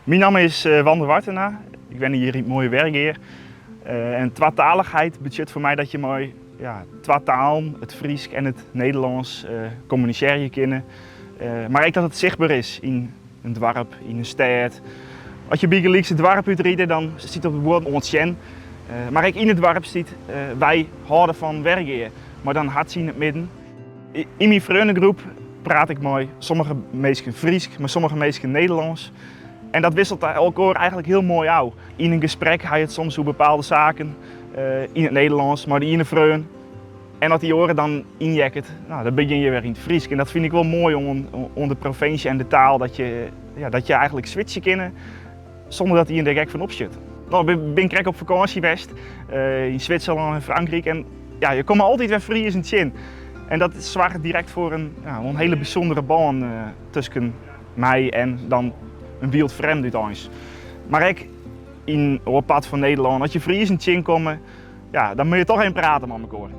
Myn namme is Wander Wartena. Ik wenje hjir yn it moaie Wergea. En twatalichheid betsjut foar my dat je mei ja, twa talen, it Frysk en it Nederlânsk, kommunisearje kinne. Mar ek dat it sichtber is yn in doarp, yn in stêd. As je bygelyks it doarp útride, dan stiet op de buorden Oant sjen. Mar ek yn it doarp stiet Wy hâlde fan Wergea, mei dan in hartsje yn it midden. Yn myn freonegroep praat ik mei sommige minsken Frysk, mei sommige minsken Nederlânsk. En dat wisselt elkoar eigentlik hiel moai ôf. Yn in gesprek ha je it soms oer bepaalde saken yn it Nederlânsk mei de iene freon. En as dy oare dan ynheakket, no, dan begjin je wer yn it Frysk. En dat fyn ik wol moai oan de provinsje en de taal, dat je, ja, dat je eigentlik switche kinne sûnder dat ien der gek fan opsjit. No, ik bin krekt op fakânsje west yn Switserlân en Frankryk en ja, je komme altyd wer Friezen tsjin. En dat soarget direkt foar in, ja, in hiele bysûndere bân tusken my en dan in wyld frjemd úteins. Mar ek yn oar part fan Nederlân, as je Friezen tsjinkomme, ja, dan moatte je toch even prate mei mekoar.